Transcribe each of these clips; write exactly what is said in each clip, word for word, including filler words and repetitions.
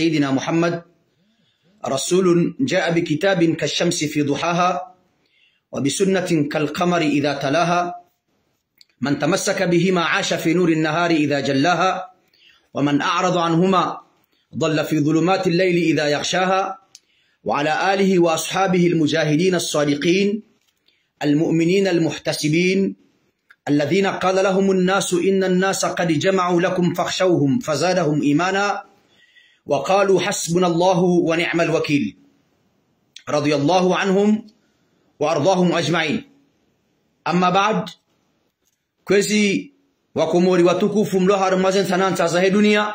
سيدنا محمد، رسول جاء بكتاب كالشمس في ضحاها، وبسنة كالقمر إذا تلاها، من تمسك بهما عاش في نور النهار إذا جلاها، ومن أعرض عنهما ضل في ظلمات الليل إذا يغشاها، وعلى آله وأصحابه المجاهدين الصادقين، المؤمنين المحتسبين، الذين قال لهم الناس إن الناس قد جمعوا لكم فاخشوهم فزادهم إيمانا وقالوا حسبنا الله ونعم الوكيل، رضي الله عنهم وأرضاهم أجمعين. أما بعد، kwezi Wakomori watukufu mlo harumwa ze ntsanantsa zahe dunia,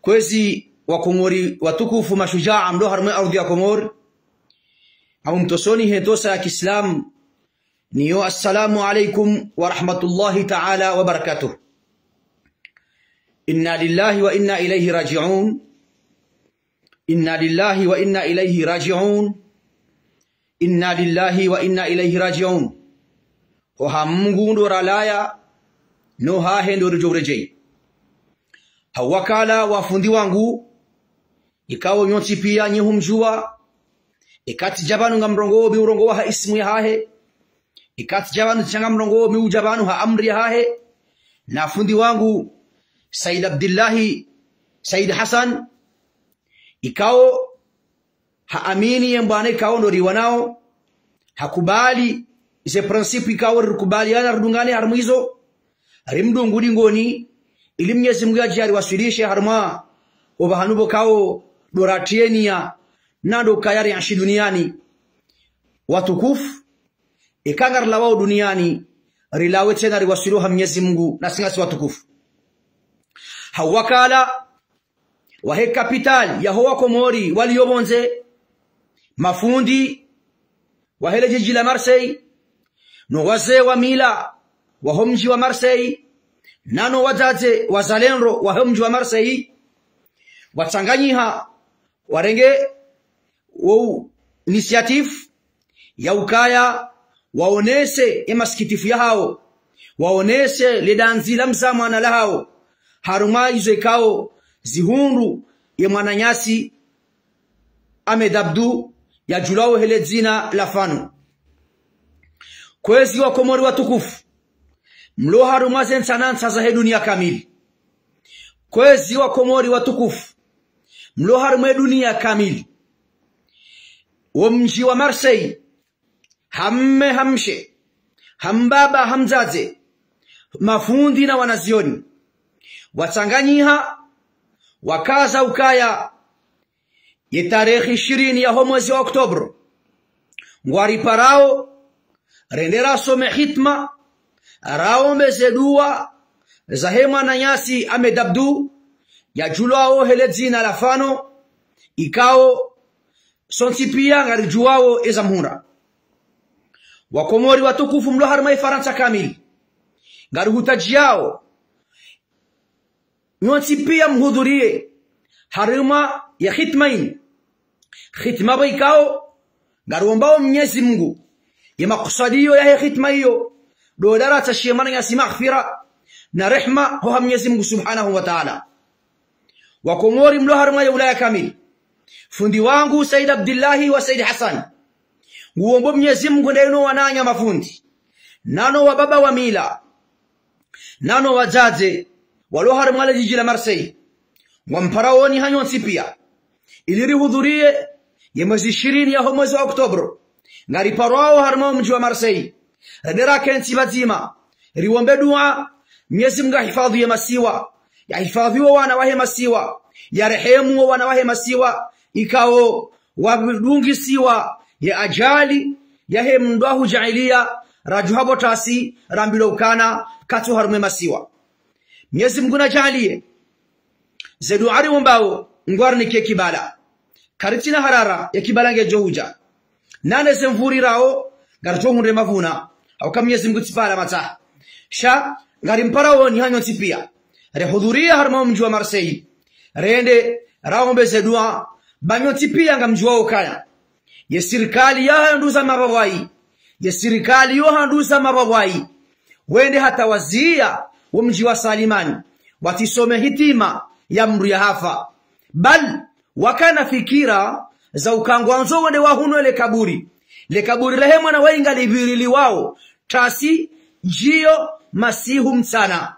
kwezi Wakomori watukufu mashujaa mlo harumwa ardhi ya Komori, ngamumtosoni he ntosa ya kiislamu, nayo assalamu alaikum wa rahmatullahi ta'ala wa barakatuh. إنا لله وإنا إليه راجعون. إنا لله وإنا إليه راجعون. إنا لله وإنا إليه راجعون. Hoha Mungu ndo ralawa, no hahe ndo ridjo uredjei. Hawakala wafundi wangu, ikao nyontsi pia nyi humdjua, ikati dja pvanu ngamrongoo mi urongowa ha ismu yahahe, ikati dja pvanu tsanga mrongoo mi udja pvanu ha amri yahahe, na fundi wangu Said Abdillahi, Said Hassan, ikao haamini ye mbwana ikao ndo riwanao, hakubali ze principe ikao rikubaliana ridungane harumwa izo, rimdungu dingoni, ili Mnyezi Mungu yadje yariwaswilishe harumwa opvahanu pvo ikao ndo ratrienia, na ndo ukaya rienshi duniani. Watukufu, eka ngarilawao duniani, rilawe tsena riwaswili ha Mnyezi Mungu, nasi ngasi watukufu. Hawakala wahe capitale yaho Wakomori walio pvondze, mafundi wahe le djidji la Marseille, no wazee wa mila waho mdji wa Marseille, nano wadzadze wazalendo waho mdji wa Marseille, watsanganyiha, warenge wo initiative ya ukaya waonese ye masikitifu yahawo, waonese le dandzi la mzamwana lahawo, harumwa izo ikao zihundru ye mwananyasi Ahmed Abdou, yadjulwao he le dzina la Fano. Kwezi Wakomori watukufu, mlo harumwa ze ntsanantsa zahe dunia kamili. Kwezi Wakomori watukufu, mlo harumwa ye dunia kamili. Wo mdji wa Marseille, ha mme ha mshe, ha mbaba ha mdzadze, mafundi na wanazioni, watsanganyiha, wakaza ukaya ye tarehi ishirini yaho mwezi wa Octobre, ngwariparao, rende rasome hitma, raombe ze dua zahe mwananyasi Ahmed Abdou, yadjulwao he le dzina la Fano, ikao sontsi pia ngaridjuwao eza mhundra. Wakomori watukufu mlo harumwa ye Farantsa kamili, ngarihutadjiyao nyontsi pia mhudhurie harumwa ye hitma inu. Hitma pvo ikao, ngariombao Mnyezi Mungu, ye makusadiyo yahe hitma iyo, ndo dara tsashiye mwananyasi maghfira na rehma hoha Mnyezi Mungu Subhanahu wa Ta'ala. Wakomori mlo harumwa ye Ulaya kamili, fundi wangu Said Abdillahi wa Said Hassan, nguombo Mnyezi Mungu ndaye no wananya mafundi, nano wababa wa mila, nano wadzadze walo harumwa le djidji la Marseille, ngwamparaoni hanyu nyontsi pia, ili rihudhurie ye mwezi ishirini yaho mwezi wa Octobre, ngariparwao harumwa wo mdji wa Marseille, rende rakentsi pvadzima, riombe dua, Mnyezi Mungu yahifadhwi ye masiwa, yahifadhwi wo wana wahe masiwa, yarehemu wo wana wahe masiwa, ikao wadungisiwa ye ajali yahe mndru ahudjaaliya, radjuha pvo tasi, rambilwa ukana katsu harumwa ye masiwa. Mnyezi Mungu nadjaaliye ze dua riombao ngwarinike kibala. Karitsina harara ye kibala ngedjo hudja. Nane ze mvuri rao, ngaridjo hundre mavuna, hauka Mnyezi Mungu tsi pvala matsaha. Sha, ngarimparaoni hanyu nyontsi pia, rihudhurie harumwa wo mdji wa Marseille, rende raombe ze dua, ba nyontsi pia ngamdjuwao ukaya ye sirikali yahanduza mapvapvwayi, ye sirikali yohanduza mapvapvwayi, wende hata waziya wo mdji wa Salimani, watsisome hitima ya mndru yahafa. Bal, wakana fikira za uka ngwandzo wende wahunwe le kaburi. Le kaburi lahe mwana wayi ngalipviriliwao, tasi, djiyo, masihu, mtsana.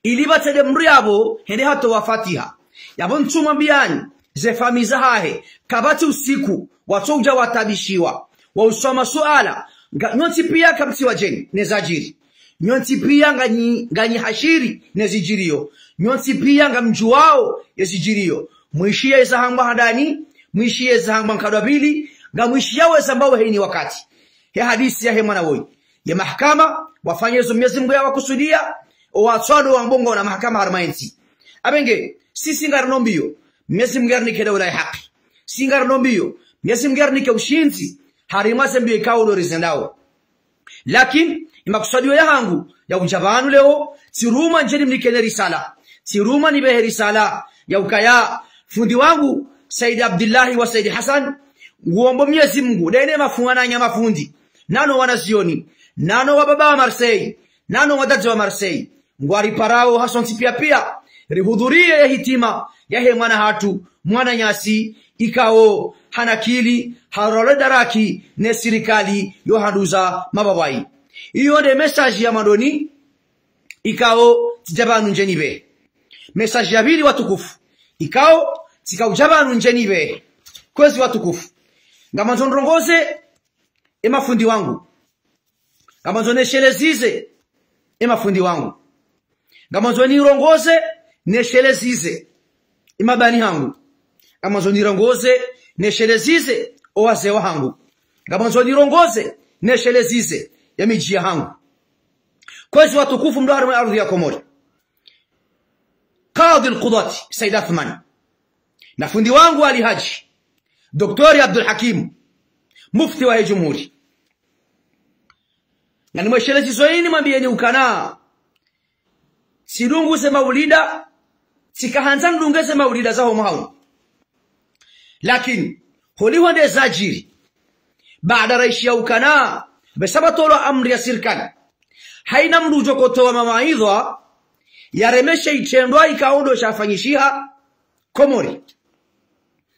Ili pvatsende mndru yapvo hende hatowa fatiha. Yapvo ntsumwambiyani, ze famiyi zahahe, kapvatsi usiku watsoudja watabishiwa, wauswa masuala, nga, nyontsi piya kamtsi wadjeni ne zadjiri. Nyontsi piya nganyi, nganyi hashiri ne zidjiriyo. Nyontsi piya ngamdjuwao ye zidjiriyo. Mwishiye zahambwa handani, mwishiye zahambwa nkado ya pvili, ngamwishiyao ezambwao heni wakati. He hadisi yahe mwana woyi. Ye mahakama, wafanya ezo Mnyezi Mungu yawakusudiya, owatswado wambongo na mahakama harumwa entsi. Apvenge, sisi ngarino mbiyo, Mnyezi Mungu yarinike daula ya haki. Si ngarino mbiyo, Mnyezi Mungu yarinike ushindzi, harumwa ze mbiyo ikao ndo rizendao. Lakini, imakusudiyo yahangu, ya udja pvanu leo, tsirumwa ndjeni mnikeni risala. Tsirumwa nipvehe risala, ya ukaya, fundi wangu, Saidi Abdillahi wa Saidi Hassan, nguombo Mnyezi Mungu, ndene mafu wananya mafundi, nano wanazioni, nano wababa wa Marseille, nano wadadze wa Marseille, ngwariparao hasontsi piya piya, rihudhuriye ye hitima yahe mwana hatru, mwananyasi, ikao, hana akili, harole daraki, ne sirikali, yo handuza mababwayi. Iyo nde message ya mwandoni, ikao, tsidja pvanu ndjeni pve. Message ya pvili watukufu. Ikao, tsika udja pvanu ndjeni pve. Kwezi watukufu. Ngamandzo nirongoze, e mafundi wangu. Ngamandzo neshelezize, e mafundi wangu. Ngamandzo nirongoze, neshelezize, e mabani hangu. Ngamandzo nirongoze, neshelezize, o wazee wahangu. Ngamandzo nirongoze, neshelezize, ye midji yahangu. Kwezi watukufu mndru harumwa ardhwi ya Komori. Kadhi al-Qudwati, Said Athman. Na fundi wangu Ali Haji. Doktori Abdul Hakim. Mufti wahe Jumhuri. Nganimweshelezizo ini mwambiyeni ukana. Tsidungu ze maulida, tsikahandza ndunge ze maulida zaho mwahawu. Lakini, holiho nde zadjiri. Baada raishiya ukana, pvasa pvatolwa amri ya sirikali. Haina mndru udjo kotowa mawaidha, yareme she itrendwa ikao ndo shafanyishiha Komori.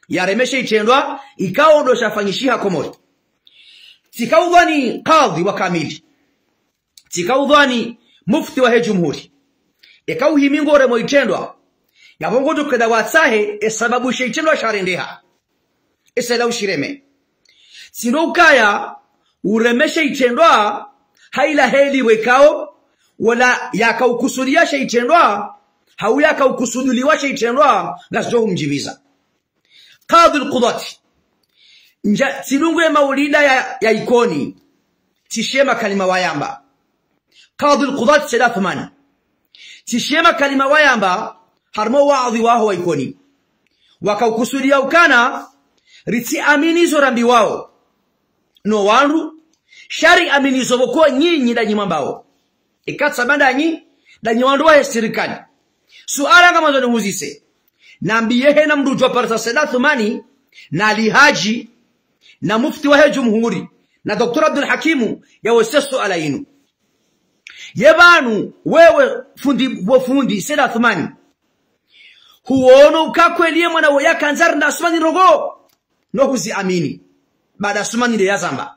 Yareme she itrendwa ikao ndo shafanyishiha Komori. Tsika udhwani kadhi wa kamili. Tsika udhwani mufti wahe Jumhuri. Eka uhimi ngoremo itrendwa, yapvo ngodjo keda watsahe, e sababu she itrendwa sharendeha. Esa ila ushireme. Tsindo ukaya, ureme she itrendwa, ha ila heli wekao, wala yakaukusudiya she itrendwa, hau yakaukusuduliwa she itrendwa, ngazidjo humdjibiza. Kadhi al-Qudwati. Ndja, tsidungu ye maulida ya, ya Ikoni. Tsishiye makalima wayamba. Kadhi al-Qudwati Said Athmani. Tsishiye makalima wayamba, harumwa waadhi waho wa Ikoni. Wakaukusudiya ukana, ritsiamini zo rambiwao. No wandru, sha riamini zo pvoko nyinyi ndanyi mwambao. Ikatsa bandanyi, ndanyi wandru wahe sirikali. Suala ngamandzo nihuzise. Nambiye hena mndru udjo parisa Said Athmani, na Ali Haji, na mufti wahe Jumhuri, na Doktori Abdul Hakimu, yawese suala inu. Ye pvanu, wewe fundi, wo fundi, Said Athmani. Huono uka kweli ye mwana wo yakandza ri na Athmani ndrongo, no huziamini. Baada Athmani nde yazamba.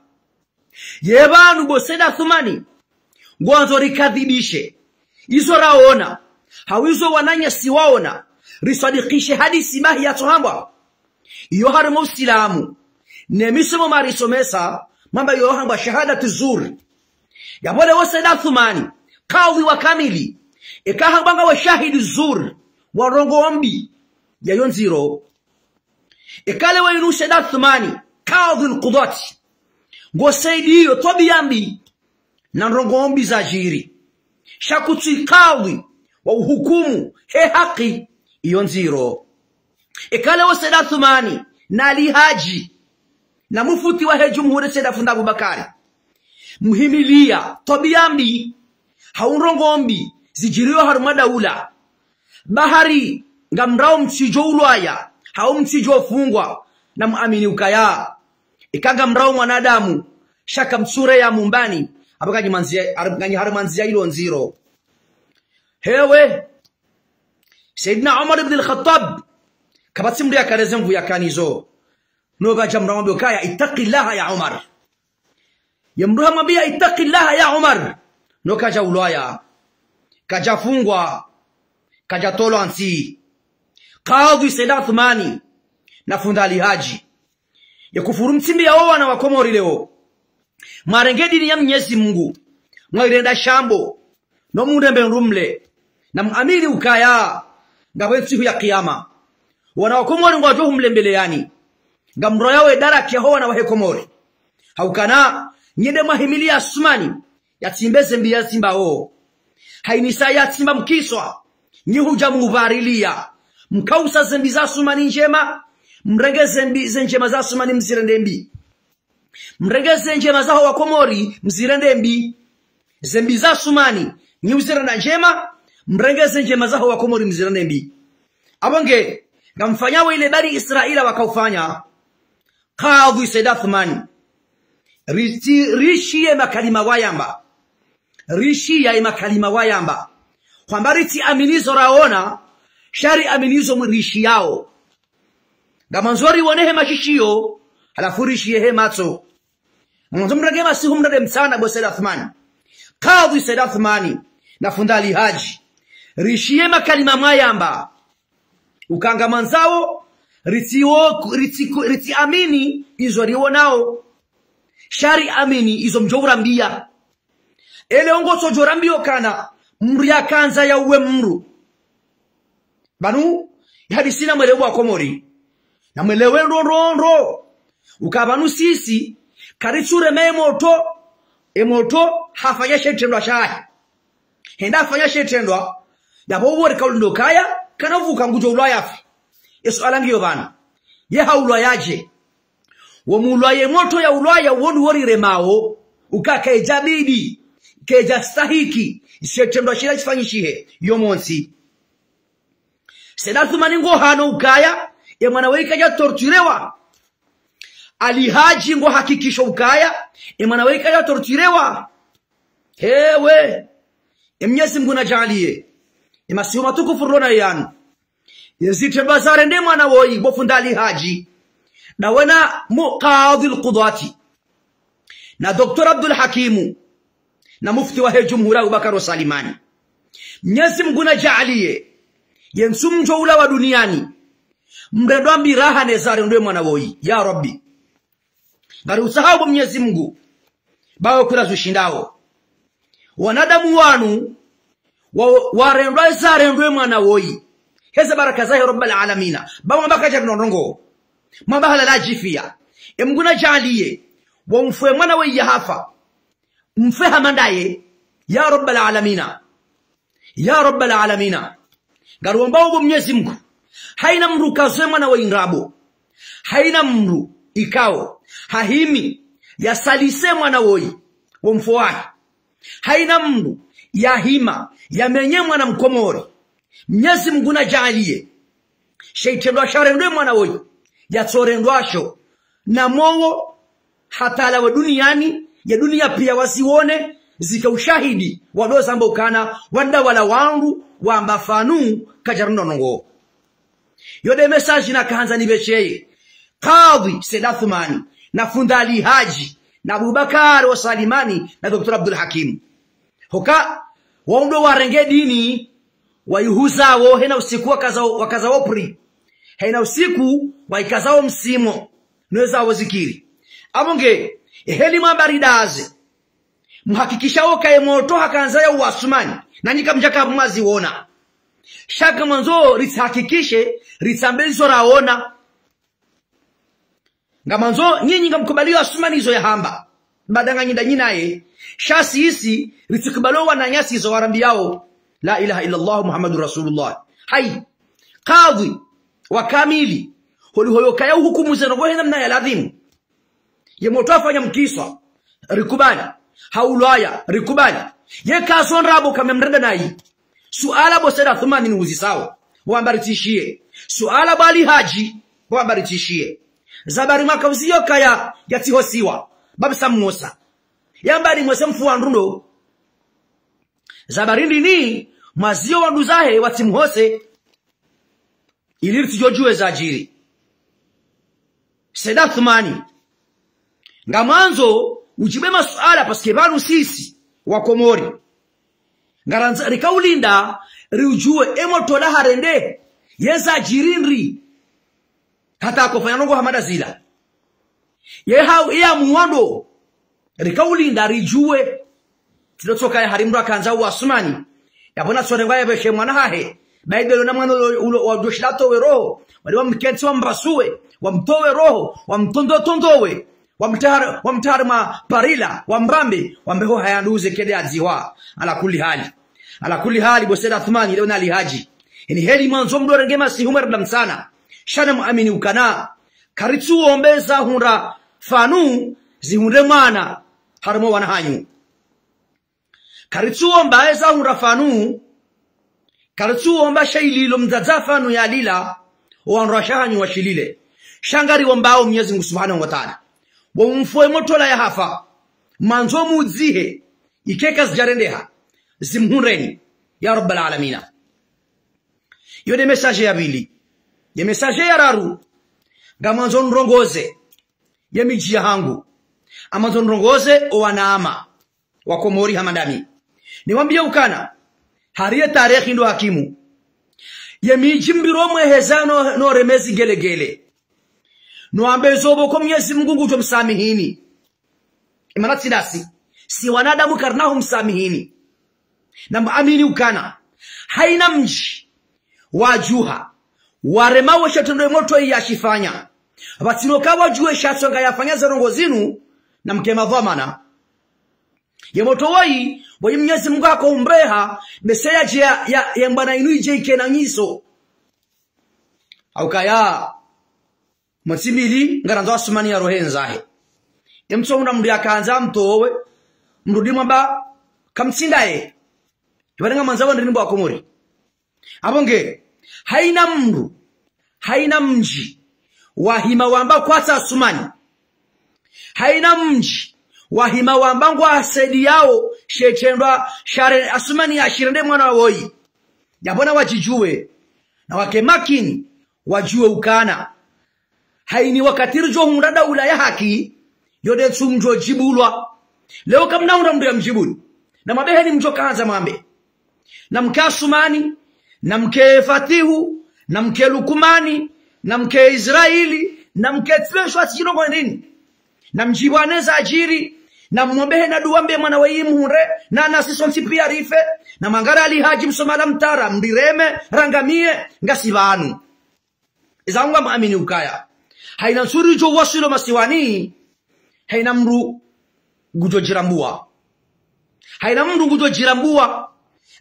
Ye pvanu bo Said Athmani, ngwandzo rikadhibishe izo raona, hau izo wananyasi waona, riswadikishe hadisi bahi yatsohambwa. Iyo harumwa Usilamu, ne misomo marisomesa, mamba iyo hambwa shahadatu zur. Yapvo leo Said Athmani, kadhi wa kamili, eka hambwa ngawe shahidi zur, wa ndrongo mbi, yayo ndziro. Eka leo inu Said Athmani, kadhi al-Qudwati, ngosaidiyo twabiya mbi, na ndrongo mbi zadjiri. Sha kutsi kadhi wa uhukumu he haki, iyo ndziro. Eka leo Said Athmani, na Ali Haji, na mufti wahe Jumhuri Said Afundi Abubakari, muhimiliya twabiya mbi, hau ndrongo mbi, zidjiriyo harumwa daula. Bahari, ngamrao mtsidjo ulwaya, hau mtsidjo fungwa, na muamini ukaya. Ika ngamrao mwanadamu, sha kamtsure ya mumbani, apvo nganyi mandziya, nganyi harumwa ndziya ilo ndziro. Hewe, Saidina Umar ibn al-Khattab, Kapvatsi mndru yakareze nvu yakanizo. No pvadja mndru hamwambia ukaya, "Ittaqillaha ya Umar." Ye mndru hamwambia, "Ittaqillaha ya Umar." No kadja ulwaya. Kadja fungwa. Kadja tolwa ntsi. Kadhwi Said Athumani na fundi Ali Hadji. Ye kufuru mtsimbi ya owana wa Komori leo. Mwarenge dini ya Mnyezi Mungu. Mwairenda shambo. No mundrembe ndrumle. Na mwamini ukaya. Ngapvo ntsihu ya kiyama. Wana wa Komori ngwadjo humlembeleyani. Ngamroyawo ye daraka ya ho wana wahe Komori. Haukana, nyende mwahimili ya Asumani. Yatsimbe zembi yazimbao. Hainisa yatsimba mkiswa. Nyi hudja muvarilia. Mkausa zembi za Asumani ndjema. Mrenge zembi, ze ndjema za Asumani mzirende mbi. Mrenge ze ndjema za ho wa Komori mzirende mbi. Zembi za Asumani, nyi uzirenda ndjema. Mrenge ze ndjema za ho wa Komori mzirende mbi. Apvo nge, ngamfanyawo ile Bani Israila wakaufanya. Kadhwi Said Athumani. Ritsi, rishiye makalima wayamba. Rishiya ye makalima wayamba. Hwamba ritsi amini zo raona, sha ri amini zo mrishiyao. Ngamandzo riwone he mashishiyo, halafu rishiye he matso. Ngamandzo mrenge masihu mrende mtsana bo Said Athumani. Kadhwi Said Athumani, na fundi Ali Hadji. Rishiye makalima mwayamba. Uka ngamandzao, ritsi wo, ritsi ku, ritsi amini, izo riwonao. Sha ri amini, izo mdjo urambia. Ele ongo so djo rambio kana, mndru yakandza ya uwe mndru. Pvanu, ye hadisi na mwelewe wa Komori. Na mwelewe ndro ndro ndro. Uka pvanu sisi, karitsureme ye motro, ye motro, hafanya she trendwa shahe. Hende hafanya she trendwa, yapvo uwo rika ulindo kaya, kana uvuka ngudjo ulwaya yafe. Ye suala ngiyo pvanu. Ye haulwaya dje. Wo mulwaye motro ya ulwaya wo ndo wo riremao. Uka kaidja bidi. Kaidja stahiki. She trendwa shila shifanyishihe. Yo montsi. Said Athumani ngo hano ukaya. Ye mwana weyi kadja torturewa. Ali Hadji ngo hakikisho ukaya. Ye mwana weyi kadja torturewa. Hewe. Ye Mnyezi Mungu na djaaliye. Ye masihu matukufu rilo na yanu. Ye zitrendwa zarende mwana woyi, bo fundi Ali Hadji. Ndawe na mu-, Kadhwi al-Kudhwati. Na Doktora Abdul Hakimu. Na mufti wahe Jumhuri Abubakar Salimani. Mnyezi Mungu na djaaliye. Ye ntsu mdjo ulawa duniani. Mrendwa mbi raha ne zarendwe mwana woyi. Ya Rabbi. Ngari utsahao bo Mnyezi Mungu. Bawo kula zushindao. Wanadamu wanu, wa, warendwa zarendwe mwana woyi. Heze baraka zahe Rabbal Alamina. Bawo mwamba kadja ndrongoo. Mwamba halala djifiya. Ye Mungu na djaaliye. Wo mfwe mwana woyi ya hafa. Mfwe hama ndaye. Ya Rabbal Alamina. Ya Rabbal Alamina. Ngari wombao bo Mnyezi Mungu. Haina mndru kazwe mwana woyi ndrabo. Haina mndru ikao. Hahimi. Yasalise mwana woyi. Wo mfo wahe. Haina mndru. Yahima. Yamenye mwana Mkomori. Mnyezi Mungu na djaaliye. She itrendwa sharendwe mwana woyi. Yatsorendwa sho. Na mowo hata lawe duniani, ye duniya piya waziwone, zike ushahidi, wado zamba ukana, wanda wala wandru, wamba fanu, kadja rindro ndrongoo. Yo nde message nakahandza nipvesheye. Kadhwi Said Athumani, na fundi Ali Hadji, na Abubakar wa Salimani, na Doktora Abdul Hakim. Hoka, wao ndo warenge dini, wayihuzao, hena usiku wakaza, wakaza opri. Hena usiku, wayikazao msimo. Nweza wo zikiri. Apvo nge, heli mwamba ridaze. Muhakikisha ukaya ye motro hakandza ya uwa Asumani. Na nyika mdjaka mwaziwona. Sha ngamandzo ritsihakikishe, ritsambe izo raona. Ngamandzo, nyinyi ngamkubaliyo Asumani izo yahamba. Baada nganyi nda nyi naye. Sha sisi, ritsikubaliyo wananyasi izo warambiyao. La ilaha illallah Muhammadur Rasulullah. Hayi. Kadhwi. Wa kamili. Holi hoyo kaya uhukumu ze ndrongoo hena mna ya ladhimu. Ye motro hafanya mkiswa. Rikubali. Haulwaya. Rikubali. Ye kaso ndrabo kame mrenda nayi. Suala bo Said Athumani nihuzisao. Wamba ritsishiye. Suala bo Ali Hadji. Wamba ritsishiye. Zabari mwaka uziyo kaya yatsihosiwa. Babu Sam Musa. Yamba nimwese mfu wa ndrundo. Zabari ndrini, mwaziyo wandru zahe watsimuhose. Ili ritsidjodjuwa ezadjiri. Said Athumani, ngamwandzo udjibu emasuala, parce que pvanu sisi Wakomori ngarandzo rikaulinda riudjuwe emotola harende, yezadjiri ndri, hata akofanya ndrongo hama nda zila. Ye hau, ye amwando, rikaulinda ridjuwe. Tsi ndo tsoka ya hari mndru akandza uwa Asumani, yapvo natsorengwa yapveshe mwana hahe. Baibelo na mwana ulo, ulo, wadjo shila towe roho, wali wamkentsi wamrasuwe, wamtowe roho, wamtondotondowe, wamtahar-, wamtahari maparila, wambambe, wambeho haya nduze kede adzihwa. Ala kulli hali. Ala kulli hali, bo Said Athumani, leo nalihadji. Ini heli mwandzo mdorenge masihu mwe rda mtsana. Sha namwamini ukana karitsuomba ezahundra pvanu zihundre mwana harumwa wana hanyu. Karitsuomba ezahundra pvanu, karitsuomba sha ililo mdzadze pvanu yalila, owandru washe hanyu washilile. Sha ngariomba o Mnyezi Mungu Subhanahu wa Ta'ala, wo mfo emotola yahafa, mwandzo mudzihe, ike kazidjarendeha, zimhundreni, ya Rabbal Alamina. Iyo nde message ya pvili. Ye message ya raru, ngamwandzo nrongoze ye midji yahangu. Ngamwandzo nrongoze owanama Wakomori hama ndami. Niwambiye ukana, hari ye tarehi ndo hakimu. Ye midji mbiro mweheza no, no remezi gelegele. Noambe zo pvoko Mnyezi Mungu ngudjo msamihini. Imana tsi ndasi. Si wanadamu karina humsamihini. Namwamini ukana haina mdji wadjuha warema weshe tendo emotola yashifanya, pvatsina uka wadjuwe sha tsonga yafanya ze ndrongo zinu, namke madhwamana. Ye moto woyi, woyi Mnyezi Mungu hakoumbeha, bese yadje ya, ya, ye mbwana inu idje ikena nyiso. Haukaya, motsi mbili, ngarandzo Asumani yarohe ndzahe. Emtsohundra mndru yakandza mtowe, mndru dimwamba, kamtsindaye. Ipvare ngamwandzo wandrini bo Wakomori. Apvo nge, haina mndru, haina mdji, wahima wamba kwatsu Asumani. Haina mdji, wahima wamba ngwasaidiyawo, she trendwa, share Asumani yashirende mwana woyi. Yapvo nawadjidjuwe, nawake makini, wadjuwe ukana haini wakati ridjo hundra daula ya haki, yo nde ntsu mdjo djibulwa. Leo kamna hundra mndru ya mdjibuni. Namwambeheni mdjo kandza mwambe. Namke Asumani, namke Fatihu, namke Lukumani, namke Israili, namke Tsibeshwa tsi tsi ndrongo ndrini. Namdjibwane zadjiri, namwombehe na dua mbe mwana weyi mhundre, na nasi sontsi piya rife, namwangare Ali Hadji msoma la mtara, mrireme, rangamiye, ngasi pvanu. Eza ngamwamini ukaya, haina ntsu ridjo waswili masiwani, haina mndru ngudjo djirambuwa. Haina mndru ngudjo djirambuwa.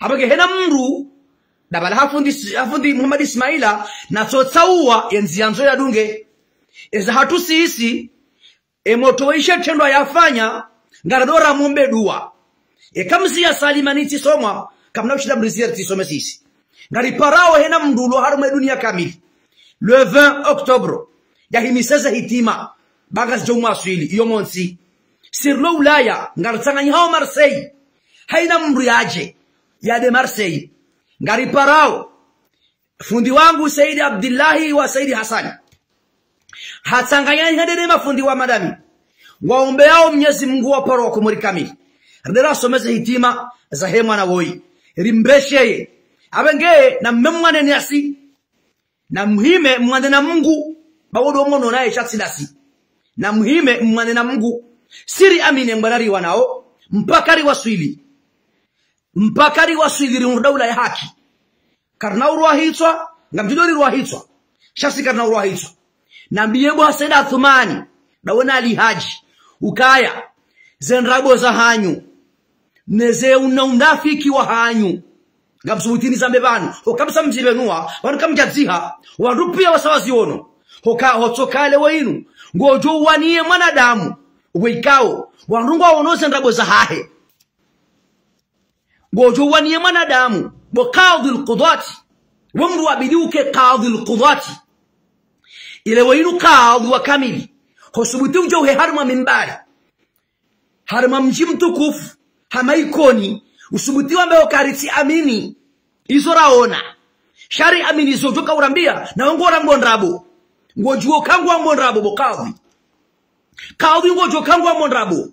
Apvo nge haina mndru, dabala hafundi, hafundi Muhammad Ismaila, natsotsaua ye ndziya ndzo yadunge. Eza hatru sisi, emoto woyi she trendwa yafanya, ngaridjo ramwombe dua. Eka mziya Salima nitsisomwa, kamna ushinda mriziye ritsisome sisi. Ngariparao haina mndru ulo harumwa eduniya kamili, le vingt octobre, yahimiseze hitima, ba ngazidjo mwaswili, iyo montsi. Si rilo Ulaya, ngaritsanganyihao Marseille. Haina mndru yadje, yende Marseille. Ngariparao fundi wangu Saidi Abdillahi wa Saidi Hasani. Hatsanganya hende ne mafundi wa madami. Ngwaombeyao Mnyezi Mungu waparo Wakomori kamili. Ridjo rasomeze hitima zahe mwana woyi. Rimbesheye. Apvo nge namme mwaneni asi. Namhime mwande na Mungu. Ba wo ndo mwono naye sha tsi ndasi. Namhime mwande na Mungu. Si riamini mbwana riwanao. Mpaka riwaswili. Mpaka riwaswili rihundre daula ya haki. Karina urwa hitswa, ngamdjo rirwa hitswa. Sha si karina urwa hitswa. Nambiye bo Said Athumani, ndawe na Ali Hadji, ukaya, ze ndrabo zahanyu, neze una unafiki wahanyu. Ngamsubutini zambe pvanu, oka msa mzibenuwa, pvanu kamdjadziha, wandru piya wasa waziono. Oka, hotsoka leo inu, ngodjo uwaniye mwanadamu, we ikao, wandru ngwaono ze ndrabo zahahe. Ngodjo uwaniye mwanadamu, bo kadhi al-qudhati. We mndru wabidi uke kadhi al-qudhati. Ile we inu kadhi wa kamili. Hosubuti udjo uhe harumwa mimbari. Harumwa mdji mtukufu, hama Ikoni, usubuti wambe oka ritsiamini. Izo raona. Sha ri amini zo djo ka urambia, na wo ngo rambao ndrabo. Ngodjuo ka ngwambao ndrabo bo kadhwi. Kadhwi ngodjuo ka ngwambao ndrabo.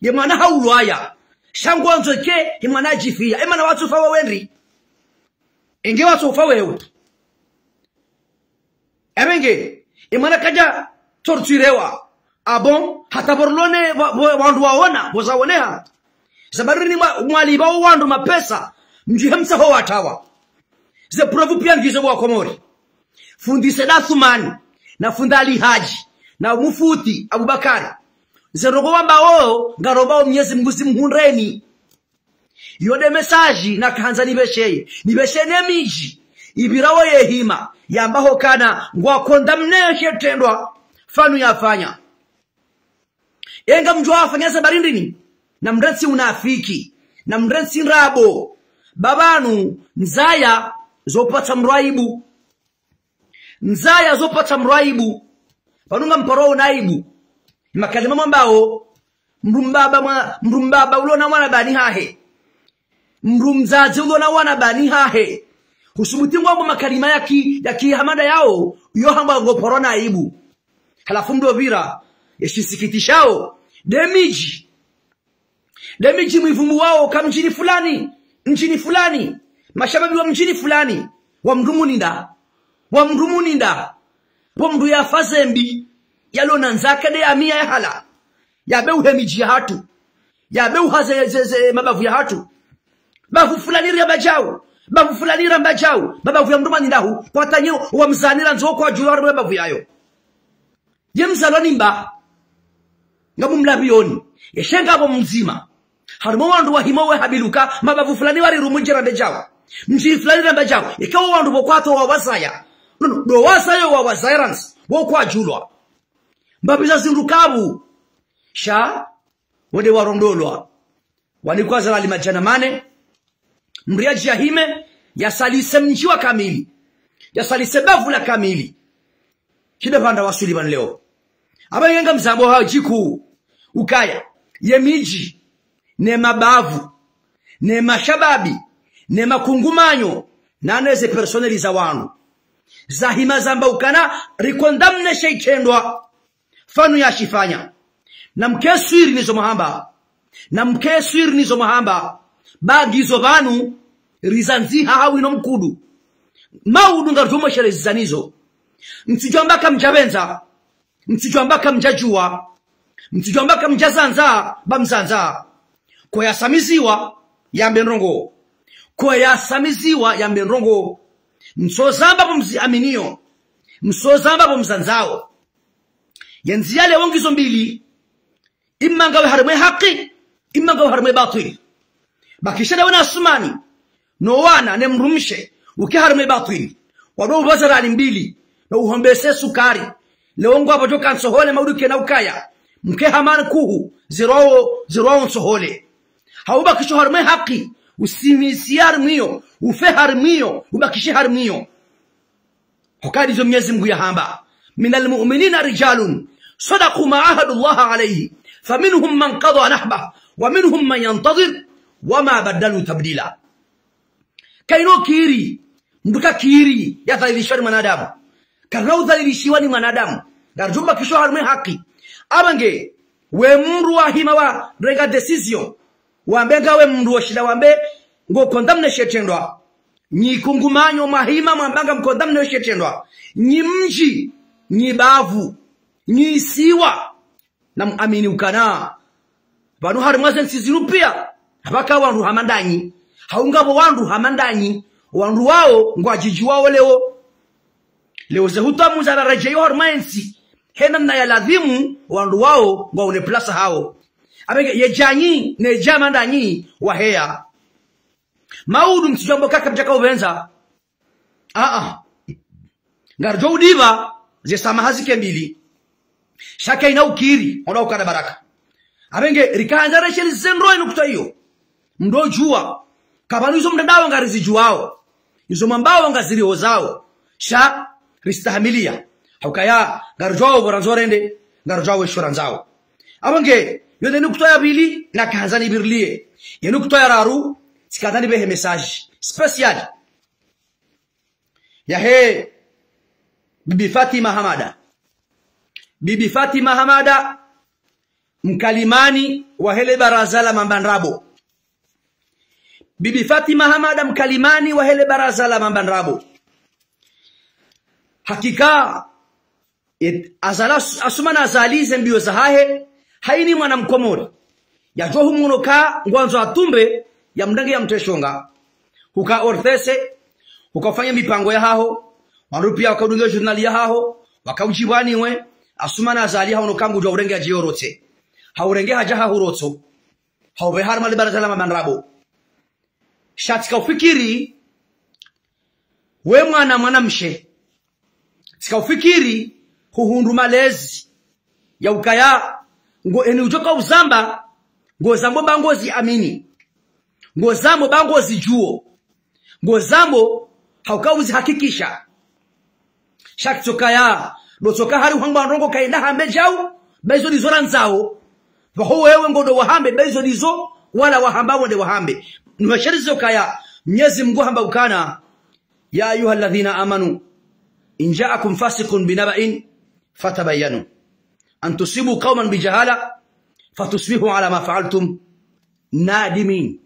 Ye mwana haulwaya. Sha ngwandzo ke, ye mwana adjifia. Ye mwana watsufa wewe ndri. Enge watsufa wewe. Ebe nge, ye mwana kadja torturewa. Ah bon, hata pvo rilo ne, wa, wa, wandru waona, pvo zaoneha. Sababu rini mwa, mwalipva wo wandru mapesa, mdjihe mtsaho watawa. Ze preuve pia ngizo bo wa Komori. Fundi Said Athumani, na fundi Ali Hadji, na mufti Abubakari. Ze ndrongoo wambao, ngarombao Mnyezi Mngu zimhundreni. Yo nde message nakahandza nipvesheye. Nipveshe ne midji ipvirao ye hima, yambao kana ngwa condamné she shitrendwa Fanu yafanya. Enga mdjuwa wafanya sababu ndrini? Na mrantsi unafiki, na mrantsi ndrabo. Ba pvanu ndzaya zo upatsa mdru aibu. Ndzaya zo upatsa mdru aibu. Pvanu ngamparo na aibu. Makalima mwambao, mdru mbaba mwa, mdru mbaba ulo na wana bani hahe. Mdru mdzadze ulo na wana bani hahe. Husubuti ngwambo makalima ya ki, ya ki hamada yao, yo hamba ngoparo na aibu. Halafu mdru pvira, ye shisikitishao, nde midji. Nde midji mwivumbuwao ka mdjini fulani, mdjini fulani, mashababi wa mdjini fulani, wa mdru muninda, wa mdru muninda, wo mdru yafa zembi, yalo na ndzaka nde ya miya ya hala, yabe uhe midji yahatru, yabe uha ze, ze, ze mabavu yahatru. Bavu fulani ramba djau, bavu fulani ramba djau, mabavu ya mdru manindahu, kwa tanyo, wa mzani ra ndzo kwa djulwa harumwa mabavu yayo. Ye mzalwa ni mba. Ngamumlapvioni. Ye shenga pvo mdzima. Harumwa wandru wahima we habiluka, mabavu fulani wari rumu djera nde djau. Mdji fulani ramba djau. Eka wo wandru pvo kwatso wawazaya. Nono, ndo wazaya wawazaya rantsi. Wo kwa djulwa. Mbapvi za zindru kapvu. Sha, wo nde warondolwa. Wanikwa zalali madjana mane, mdru yadje yahime, yasalise mdji wa kamili, yasalise bavu la kamili. Shida pvanda wasuli pvanu leo. Aba yenga mzambo ha djiku, ukaya, ye midji, ne mabavu, ne mashababi, ne makungumanyo, na ne ze personnel za wanu. Zahima zamba ukana, ri condamné she shitrendwa Fanu yashifanya. Na mke swiri nizo mwahamba. Na mke swiri nizo mwahamba. Ba ngizo pvanu, rizandziha ha wino mkudu. Maudu ngarudjo mweshelezeza nizo. Mtsidjwamba kamdjapvendza. Mtsidjwamba kamdjadjuwa. Mtsidjwamba kamdjazandza, ba mzandza. Ko yasamiziwa, yambe ndrongoo. Ko yasamiziwa, yambe ndrongoo. Mtsozamba pvo mziaminiyo. Mtsozamba pvo mzandzao. Ye ndziya leo ngizo mbili, imma ngawe harumwa ye haki, imma ngawe harumwa ye batwili. Bakishe ndawe na Asumani, no wana ne mdrumshe, uke harumwa ye batwili. Wado ubaza rali mbili, no uhombese sukari. Leo ngwapvo djo ka ntsohole maudu kena ukaya. Mke hamani kuhu, zirwao, zirwao ntsohole. Hau bakishe harumwa ye haki, usimisi harumwiyo, ufe harumwiyo, ubakishe harumwiyo. Hukaya ndizo Mnyezi Mngu yahamba: من المؤمنين رجال صدقوا ما عاهدوا الله عليه فمنهم من قضى نحبه ومنهم من ينتظر وما بدلوا تبديلا. Kayina ukiri, mdru kakiri yadhalilishiwa ni mwanadamu. Karina udhalilishiwa ni mwanadamu. Ngarudjo bakishiwa harumwa ye haki. Aba nge, we mdru wahima warenga décision, wambe ngawe mdru washinda wambe ngo condamné she shitrendwa. Nyi kungumanyo mwahima mwamba ngam condamné she shitrendwa. Nyi mdji, nyi bavu, nyi isiwa. Na muamini ukana pvanu harumwa ze ntsi zinu pia, hapvaka wandru hama ndanyi. Hau ngapvo wandru hama ndanyi. Wandru wao ngwadjidjuwao leo. Leo ze hutwamu za raradjeyo harumwa ye ntsi, he namna ya ladhimu, wandru wao ngwaone plasa hawo. Aba nge, ye djanyi, ne djama ndanyi, waheya. Maudu mtsidjwamba kaka mdjaka upvendza. Aa. Ngarudjo udipva, ze samaha zike mbili. Sha kayina ukiri, ona ukana baraka. Aba nge, rikahandza resheleze ndro ye nukta iyo. Mdru udjuwa, kapvanu izo mtrendao ngarizidjuwao. Izo mwambao ngazirihozao. Sha, ristahamiliya. Haukaya, ngarudjuwao pvo randzo rende, ngarudjuwao esho randzao. Aba nge, yo nde nukta ya pvili, nakahandza nipvirilie. Ye nukta ya raru, tsikahandza nipvehe message spécial. Yahe Bibi Fatima Hamada. Bibi Fatima Hamada, mkalimani wahe le baraza la Mambandrabo. Bibi Fatima Hamada, mkalimani wahe le baraza la Mambandrabo. Hakika, et, Azali As-, Assoumani Azali ze mbiyo zahahe, hayina mwana Mkomori yadjo humwono ka ngwandzo atumbe, yamrenge yamtrie shonga. Huka orthese, huka ufanya mipango yahaho, wandru piya waka udunge journal yahaho, waka udjibwaniwe, Assoumani Azali hawono ka ngudjo urenge yadje yorotse. Haurenge hadja hahurotso. Hauve harumwa le baraza la Mambandrabo. Sha tsika ufikiri, we mwana, mwanamshe. Tsika ufikiri, huhundru malezi ya ukaya, ngo eni udjoka uzamba, ngo zambo ba ngozi amini. Ngo zambo ba ngozi djuo. Ngo zambo hauka uzi hakikisha. Sha kitsokaya, ndo tsoka hari hwamba ndrongo kayina hambe djau, ba izo ndizo randzao. Pvaho wewe ngondo wahambe, ba izo ndizo, wala wahamba wende wahambe. Nwasheri zokaya, Mnyezi Mngu hamba ukana, يا أيها الذين آمنوا إن جاءكم فاسق بنبأ فتبينوا أن تصيبوا قوما بجهالة فتصبحوا على ما فعلتم نادمين.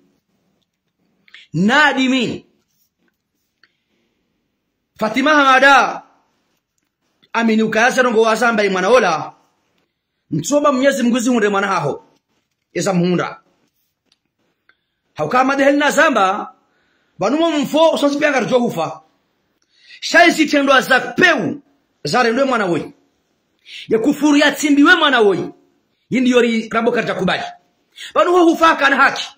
Nadimin. Fatima Hamada, amini ukaya ze ndrongo wazamba ye mwana ola, ntsomba Mnyezi Mngu zihundre mwana haho, eza muhundra. Hauka Hamada heli nazamba, pvanu mo mfo, usonzi piya ngaridjo hufa. Sha izi zitrendwa za pewu, zarendwe mwana woyi. Ye kufuru yatsimbiwe mwana woyi. Yindi yori rabo karidja kubali. Pvanu ho hufa hakana haki.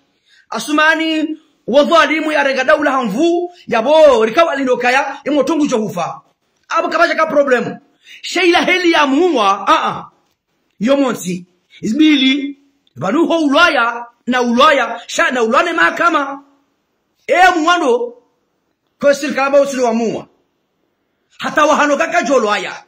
Assoumani, wo dhwalimu yarenga daula ha nvu, yapvo rika walindo kaya, ye motro ngudjo hufa. Apvo kapvadjaka problème. Sha ila heli yamuwa, a-a. Yo montsi. Izibili, pvanu ho ulwaya, na ulwaya, sha na ulwane mahakama. E mwando, ko sirikali ba utsilo wamuwa. Hata wahano kakadjo lwaya.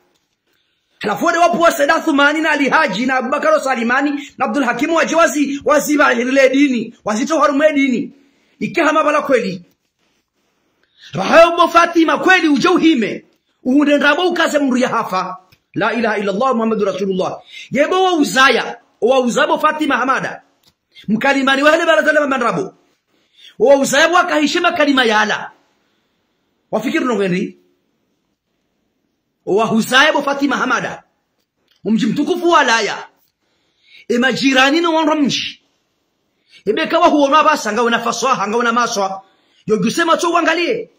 Halafu wode wapvo wa Said Assoumani na Ali Hadji na Abubakar Salimani na Abdul Hakim wadje wazi, wazi pvahirile dini, wazitso harumwe dini. Ike hama pvala kweli. Rahayo bo Fatima kweli udje uhime. Uhundre ndrabo ukaze mndru yahafa. La ilaha illallah Muhammadur Rasulullah. Yebo wa uzaya, wa uzaya bo Fatima Hamada. Mkalimani wahe le baraza la Mambandrabo. Wa uzaya bo wakahishe makalima yala. Wafikiri ndrongo hindri? Wa uzaya bo Fatima Hamada. Omdji mtukufu wa laya. E majirani no wandru wa mdji. Ebe ka wahuono apvasa ngawe na faswaha, ngawe na maswa. Yo djuse matso wangaliye.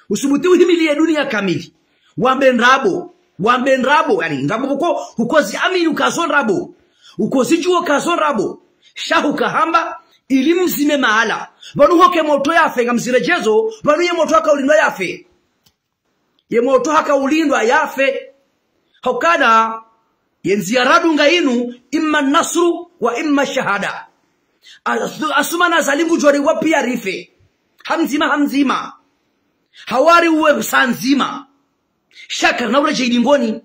Usubuti uhimiliye duniya kamili. Wambe ndrabo, wambe ndrabo, yaani ndrabo pvoko, ukozi amini ukazo ndrabo. Ukozi djuo kazo ndrabo. Sha hukahamba, ili mzime mahala. Pvanu hoke motro yafe, ngamziredjezo, pvanu ye motro hakaulindwa yafe. Ye motro hakaulindwa yafe. Haukana, ye ndziya radunga inu, imma nasru wa imma shahada. Asu-, Assoumani Azali ngudjo riwa piya rife. Ha mdzima, ha mdzima. Hau wari uwe sa ndzima. Sha karina uredjeyi dingoni.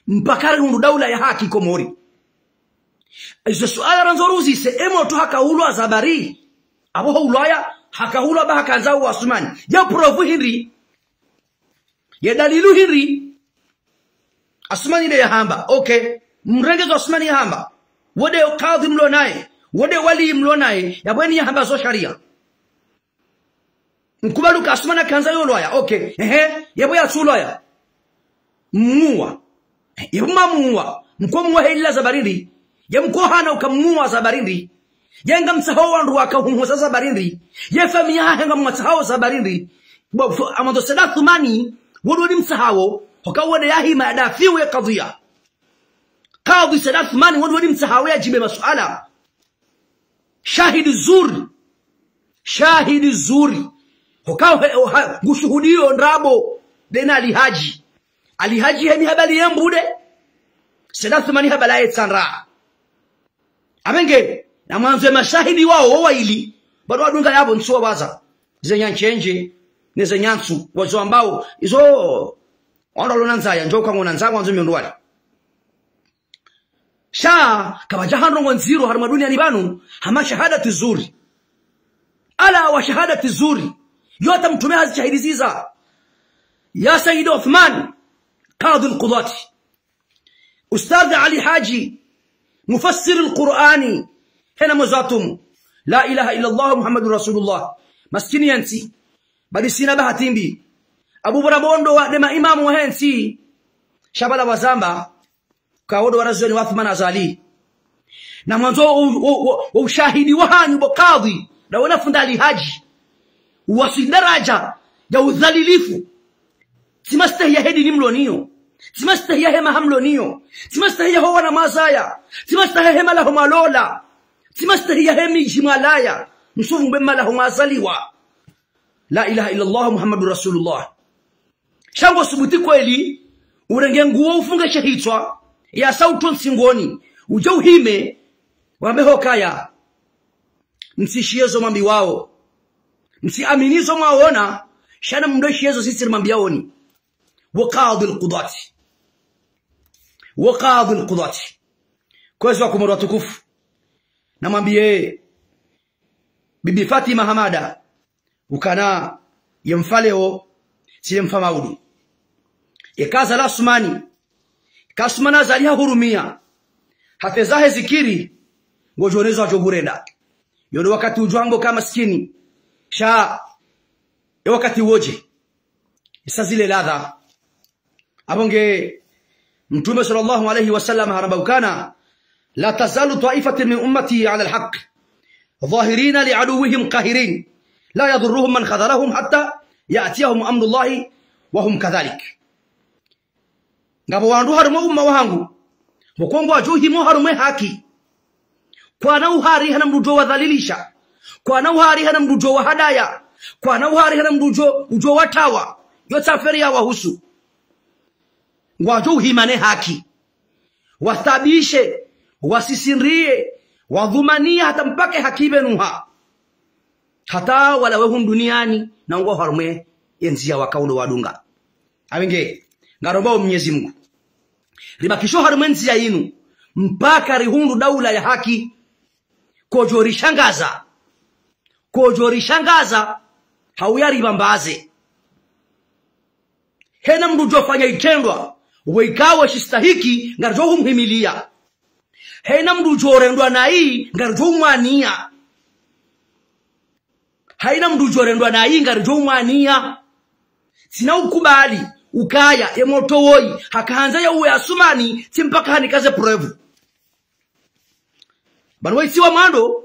Mpaka rihundru daula ya haki Komori. Izo suala randzo ruzise, e motro hakaulwa zabari. Apvo ho ulwaya, hakaulwa ba hakandza uwa Assoumani. Ya preuve hindri? Ye dalilu hindri? Assoumani nde yahamba. Okay. Mrenge zo Assoumani yahamba. Wode kadhi mlo naye. Wode wali mlo naye. Yapvo eni yahamba zo shariya. Mkubali uka Assoumani hakandza yo lwaya. Okay. Ehe. Yapvo yatsu lwaya. Muwa. Ye mma muwa. Mko muwa heli la zabari hindri? Ye mko hana uka muwa zabari hindri? Ye ngamtsaho wandru waka humhoza zabari hindri? Ye famiyi yahe ngamwatsahao zabari hindri? Bo, fo-, amando Said Assoumani, wode wadi mtsahao, hoka wode yahima yadafiwe kadhiya. Kadhi Said Assoumani, wode wadi mtsahao yadjibe masuala. Shahidi zur. Shahidi zur. Hoka he-, oha-, ngushuhudiyo ndrabo. Dena Ali Hadji. Ali Hadji heni habali ye mbude. Said Assoumani habali ye tsandra. Apvenge, na mwandzo ye mashahidi wao wo waili. Pvanu wadunga yapvo ntsu wa waza. Ze nyanshendje, ne ze nyantsu, wazo ambao. Izo, wandru walona ndzaya, ndjo uka ngona ndzaya, wandzo miyondro wali. Sha, kapvadja ha ndrongo ndziro harumwa duniani pvanu, hama shahadati zuri. Ala wa shahadati zuri. Yo hata mtrume hazishahidiziza. Ya Said Uthman, Kadhi al-Kudhwati. Ustadh Ali Haji, Mufassir al-Kur'ani, hena mwezo atumu. La ilaha illa Allah Muhammadur Rasulullah. Maskini ya ntsi. Badi sina bahati mbi. Abu Burabondo wa, nde maimamu wahe ntsi. Sha bala wazamba. Ka wodo warazioni wa Uthman Azali. Na mwandzo wo, wo, wo, wo ushahidi wahanyu bo kadhi, na wena fundi Ali Haji. Uwaswi daraja ya udhalilifu. Tsi mastehi yahe dini mlo nayo. Tsi mastehi yahe maha mlo nayo. Tsi mastehi yaho wana mwazaya. Tsi mastehi yahe malaho mwalola. Tsi mastehi yahe midji mwalaya. Msuvumbe malaho mwazaliwa. La ilaha illa Allah Muhammadur Rasulullah. Sha ngo subuti kweli, urenge nguo ufunge she hitswa, ya sauti ntsingoni, udje uhime, wambe hukaya. Mtsishiye zo mwambiwao. Mtsiamini zo mwaona, sha na mndro shiye zo sisi rimwambiaoni. Wo Kadhi al-Kudhwati. Wo Kadhi al-Kudhwati. Kwezi wa Komori watukufu. Namwambiye, Bibi Fatima Hamada, ukana ye mfa leo, tsi ye mfa maudu. Ye kaza la Asumani, ka Asumani Azali hahurumia, hafedza he zikiri, ngodjo nezo adjo hurenda. Yo ndo wakati udjo hambo ka maskini, sha, ye wakati wodje. Isa zile ladha. Apvo nge Mtrume swallallahu alayhi wa sallam haramba ukana, لا تزال طائفة من أمتي على الحق ظاهرين لعدوهم قاهرين لا يضرهم من خذلهم حتى يأتيهم أمر الله وهم كذلك. Ngapvo wandru harumwa umma wahangu, pvoko ngwadjo himo harumwe haki. Kwana uhari hana mndru udjo wadhalilisha. Kwana uhari hana mndru udjo wahadaya. Kwana uhari hana mndru udjo, udjo watawa. Yo tsi affaire ya wahusu. Ngwadjo uhima ne haki. Wathabishe, wasisindriye, wadhumaniye hata mpaka ye haki ibenuha. Hata walawe hunu duniani, na ngwao harumwe ye ndziya wakao ndo wadunga. Apvo nge, ngaromba o Mnyezi Mungu. Ribakishe harumwe ndziya yinu, mpaka rihundru daula ya haki. Kodjo rishangaza. Kodjo rishangaza, hauya ribambaze. Hena mndru udjo fanya itrendwa, we ikao shistahiki, ngaridjo humhimiliya. Hena mndru udjo rendwa nayi, ngaridjo humwaniya. Haina mndru udjo rendwa nayi, ngaridjo humwaniya. Tsina ukubali, ukaya, ye motro woyi, haka handza ya uwe Asumani, tsi mpaka hanike ze preuve. Pvanu wayitsiwa mwando,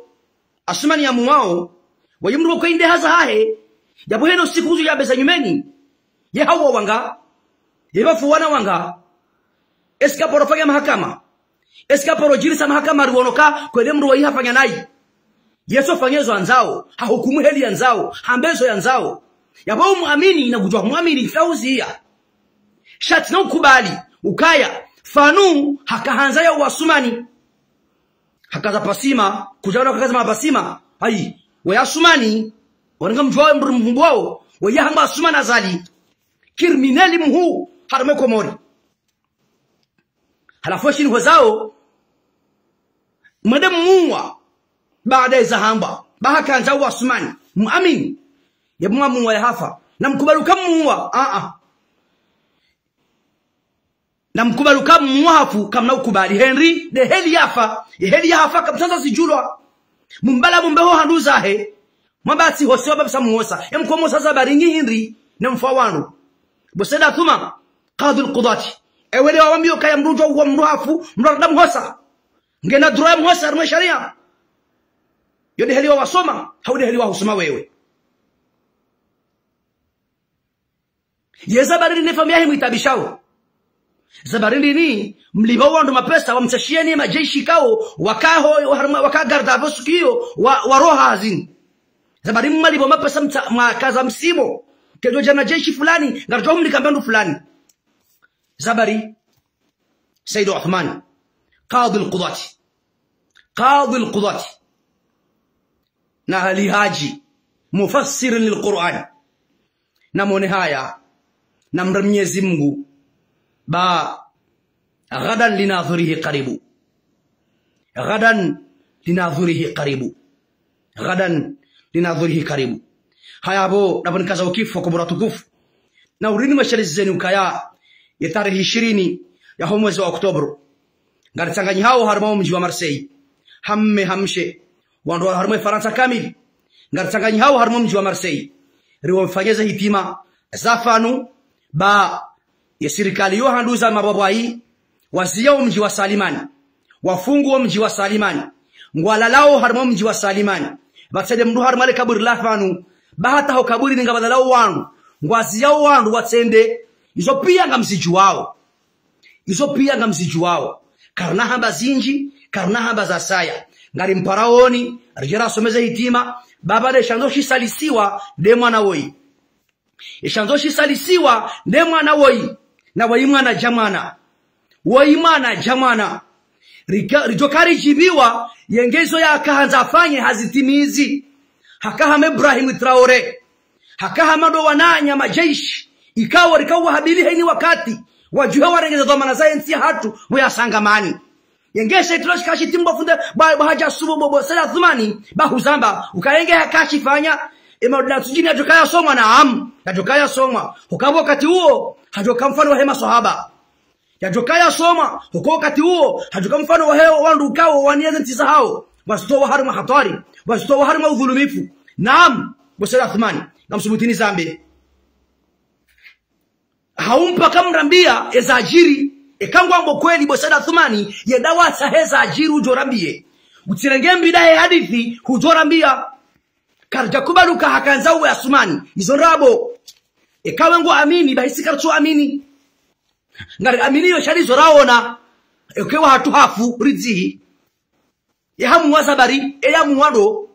Asumani ya muwao, wayi mndru wo kwende haza hahe, yapvo heno siku uzu ya beza nyumeni, ye hauwa wanga, ye pvapvu wana wanga, eska paro fanya mahakama, eska paro djirisa mahakama riwono ka, kwele mndru wayi hafanya nayi. Ye tso fanya zo yandzao, hahukumu heli yandzao, hambe zo yandzao. Yapvo umwamini na kudjuwa humwamini, fauziya. Sha tsina ukubali, ukaya, pvanu, haka handza ya uwe Asumani. Hakaza pasima, kudjana hakaza mapasima. Hayi, we Asumani, wananga mdjuwa we mdru mvumbuwao, we ya hamba Asumani Azali. Criminel mhuu, harumwe Komori. Halafu eshini hwezao, mwende muwa, baada eza hamba, ba haka handza uwe Asumani, mwamini, ye mwa muwa ya hafa, na mkubali uka muwa, a-a. Na mkubali uka muwa hafu, kamna ukubali. Henri, nde heli yafa, ye heli ya hafa, kamtsaza zidjulwa. Mumbala mumbe ho handru zahe, mwamba tsi hose wabapvisa muhosa. Ye mkomosa za bari nyi hindri, ne mfwa wanu. Bo Said Athuma, Kadhi al-Kudhwati. Ewe le wawambiyo kaya mndru udjo uwa mndru hafu, mndru arada muhosa. Ngena droit ya muhosa, harumwe shariya. Yo nde heli wawasoma, hau nde heli wahusoma wewe. Ye zabari ndrini ne famiyi yahe mwitabishao. Zabari ndrini mlipva wandru mapesa wamtsashiyeni majeshi kao wakaho, harumwa, waka garde à vue suku iyo, wa, waroha hazini. Zabari mwalipva mapesa mtsa, mwakaza msimo. Kedjo djana jeshi fulani, ngaridjo humnika mbe ndru fulani. Zabari, Said Uthman, Kadhi al-Kudhwati. Kadhi al-Kudhwati. Na Ali Haji, mufassir lil-Qur'an. Na mwone haya, na mre Mnyezi Mungu, ba غدا لناظره قريب. غدا لناظره قريب. غدا لناظره قريب. Haya apvo, napvo nikaza ukifu, Komori watukufu. Na urini mweshelezize ni ukaya, ye tarehi ishirini yaho mwezi wa Oktobro, ngaritsanganyihao harumwa wo mdji wa Marseille, ha mme ha mshe, wandru wa harumwa Farantsa kamili, ngaritsanganyihao harumwa wo mdji wa Marseille, riwo mfanye ze hitima za fanu, ba ye sirikali yo handuza mabwabwayi, waziya wo mdji wa Salimani, wafungu wo mdji wa Salimani, ngwalalao harumwa wo mdji wa Salimani, pvatsende mndru harumwa le kaburi la fanu, ba hata ho kaburini ngapvalalao wandru, ngwaziyao wandru watsende. Izo piya ngamzidjuwao. Izo piya ngamzidjuwao. Karina hamba zindji, karina hamba za saya. Ngari mparaoni, ridje rasome ze hitima, ba pvale shandzo shisalisiwa nde mwana woyi. Eshandzo shisalisiwa nde mwana woyi, na woyi mwana dja mwana. Woyi mwana dja mwana. Rika-, ridjo karidjibiwa, yenge izo yakahandza afanye hazitimizi. Haka hama Ibrahim Traoré. Haka hama ndo wananya majeshi. Ikao rikao wahabili heni wakati. Wadjuhe warengeze dhwamana za yentsi yahatru, pvo yasangamani. Yenge she itilo shika shitimbwa funde, ba, ba hadja subu bo, bo Said Athumani, ba huzamba, uka yenge haka shifanya, ema udina tsudjini yadjokaya somwa, naam, yadjokaya somwa. Hukapvo wakati uwo, hadjoka mfano wahe maswahaba. Yadjokaya somwa, huka wakati uwo, hadjoka mfano wahe wandru ukao waniya ze ntsi zahao, wazitowa harumwa hatwari, wazitowa harumwa udhulumifu. Naam, bo Said Athumani, ngamsubutini zambe. Hau mpaka mrambiya eza djiri, eka ngwambo kweli bo Said Athumani, yenda watsahe eza djiri udjo rambiye. Utsirenge mbida he hadisi, hudjo rambiya. Karidja kubali uka hakandza uwe Athumani, izo ndrabo. Eka we ngo amini, ba hisi karitsu amini. Ngari amini yo shari zo raona. Eke wahatru hafu, ridzihi. Ye hamu waza bari, e yamu wado,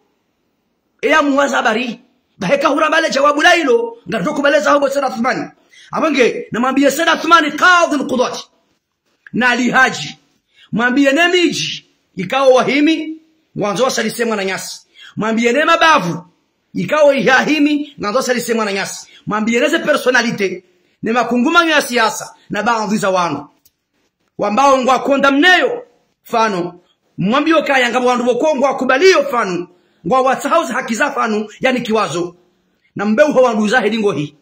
e yamu waza bari. Ba heka huramba le djawabu la ilo, ngaridjo kubali za ho bo Said Athumani. Apvo nge, namwambiye Said Athumani, Kadhwi al-Kudhwati. Na Ali Hadji. Mwambiye ne midji, ikao wahimi, ngwandzo wasalise mwananyasi. Mwambiye ne mabavu, ikao ihahimi, ngwandzo wasalise mwananyasi. Mwambiye ne ze personnalité, ne makungumanyo ya siasa, na baadhwi za wandru. Wambao ngwa condamné yo fanu. Mwambiyo kaya ngapvo wandru pvoko ngwa kubaliyo fanu. Ngwa watsahao ze haki za fanu yanikiwazo. Na mbe uho wandru za heli ngohi.